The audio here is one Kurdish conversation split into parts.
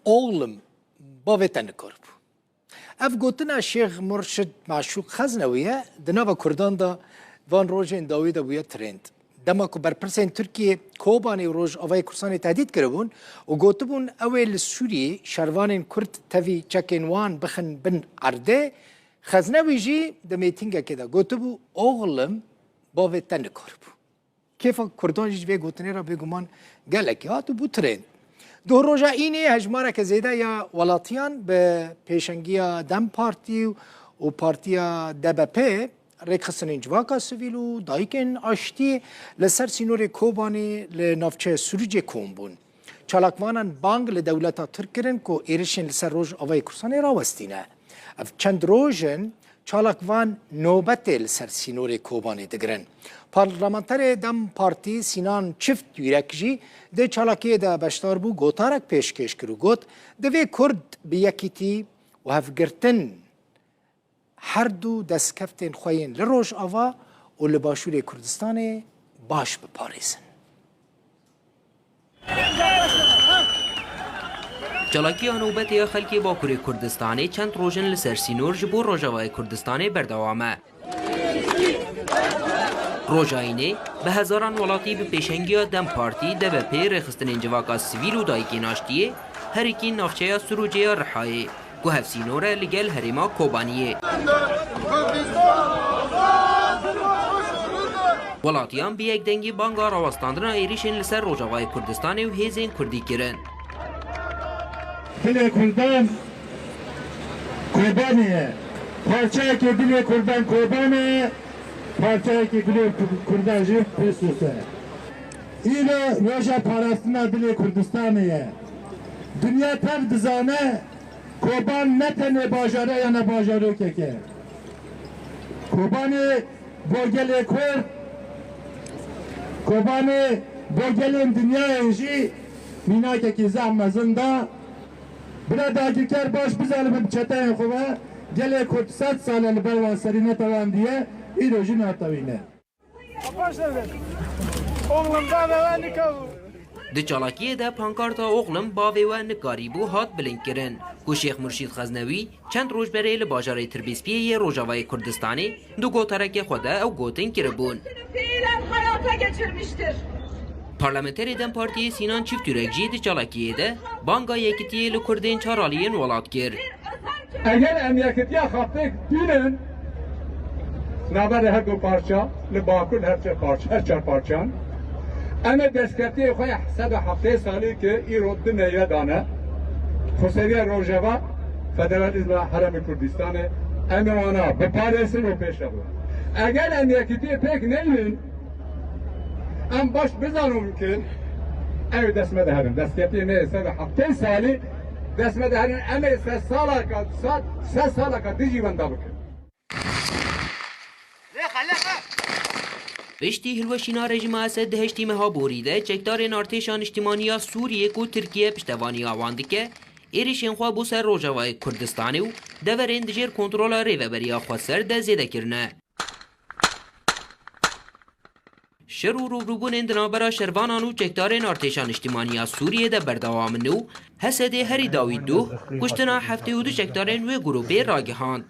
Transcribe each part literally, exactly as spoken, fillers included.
Oğlum, bavê te nikaribû. Ev gotina Şêx Murşid Maşûq Xeznewî ye, di nava Kurdan de van rojên dawî de bûye trend. Dema ku berpirsên Tirkiyê Kobanê û Rojavayê Kurdistanê tehdît kiribûn û gotibûn, ew ê li Sûriyê şervanên Kurd tevî çekên wan bixin bin erdê, Xeznewî jî di mêtingekê de gotibû, Oğlum, bavê te nikaribû. Kêfa Kurdan jî ji vê gotinê re bêguman gelekî hat û bû trend. Doh roja Înê hejmareke zêde ya welatiyan bi pêşengiya DEM Partî û Partiya D B P, rêkxistinên civaka sivîl û dayikên aştiyê li ser sînorê Kobanê li navçeya Sirûcê kom bûn. Çalakvanan bang li dewleta Tirk kirin ku êrişên li ser Rojavayê Kurdistanê rawestîne. Ev çend roj in çalakvan nobetê li ser sînorê Kobanê digirin. Parlamenterê DEM Partî Sînan Çift Yürek jî di çalakiyê de beşdar bû, gotarek pêşkêş kir û got, divê Kurd bi yekîtî û hevgirtin her du destkeftên xwe yên li Rojava û li Başûrê Kurdistanê baş biparêzin. Çalakiya nobetê ya xelkê Bakurê Kurdistanê çend roj in li ser sînor ji bo Rojavayê Kurdistanê berdewam e. Roja Înê bi hezaran welatî bi pêşengiya DEM Partî, D B P, rêxistinên civaka sivîl û dayikên aştiyê herikîn navçeya Sirûcê ya Rihayê, ku hevsînor e li gel herêma Kobaniyê. Welatiyan bi yekdengî banga rawestandina êrîşên li ser Rojavayê Kurdistanê û hêzên Kurdî kirin. Dilê Kurdan Kobanê ye. Parçeyekê dilê Kurdan Kobanê ye. Parçeyekê dilê Kurdan jî Pîsûs e. Îro roja parastina dilê Kurdistanê ye. Dinya tev dizane Koban ne tenê bajare ya ne bajarokek e. Kobanê bo gelê Kurd, Kobanê bo gelên dinyayê jî mînakekî zehf mezin da. Bira dagirker baş bizanibe bi çeteyên xwe ve gelê Kurd sed sal e li ber wan serî netewandiye, îro jî natewîne. Oğlum, bavê we nikabû. Di çalakiyê de pankarta Oğlum, bavê we nikarîbû hat bilindkirin, ku Şêx Murşîd Xeznewî çend roj berê li bajarê Tirbêspiyê yê Rojavayê Kurdistanê di gotarekê xwe de ew gotin kiribûn. Fiilen hayata geçirmiştir. Parlamenterê DEM Partiyê Sînan Çiftürek jî di çalakiyê de banga yekitiyê li Kurdên çar aliyên welat kir. Eger em yekitiya xwe pêk bînin, navberê her du parça, li Bakur her çar parça, her çar parçan, em ê destkeftiyê xwe ya sed û heftê salî ki îro di meywe dane, xweseriya Rojava, federalîzma Herêmê Kurdistanê, em ê wana biparêzin û pêş re bibin. Eger em yekitiyê pêk neynin, em baş bizanin ki ew dest me de herin. Destkeftiyê me sed û heftê salî dest me de herin. Em ê se salaka, sa-, se salaka dijî wenda bikin. Piştî hilweşîna rejîma Esed di heştê meha borî de, çekdarên Artêşa Niştimanî ya Sûriyê ku Tirkiye piştevaniya wan dike, êrişên xwe bo ser Rojavayê Kurdistanê û deverên di jêr kontrola Rêveberiya Xweser de zêde kirine. Şer û rûbirûbûnên di navbera şervanan û çekdarên Artêşa Niştimanî ya Sûriyê de berdewam in û Hesedê herî dawî duh kuştina heftê û du çekdarên wê grûpê ragihand.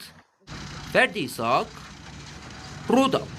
Ferdî Sak, Rûdawê.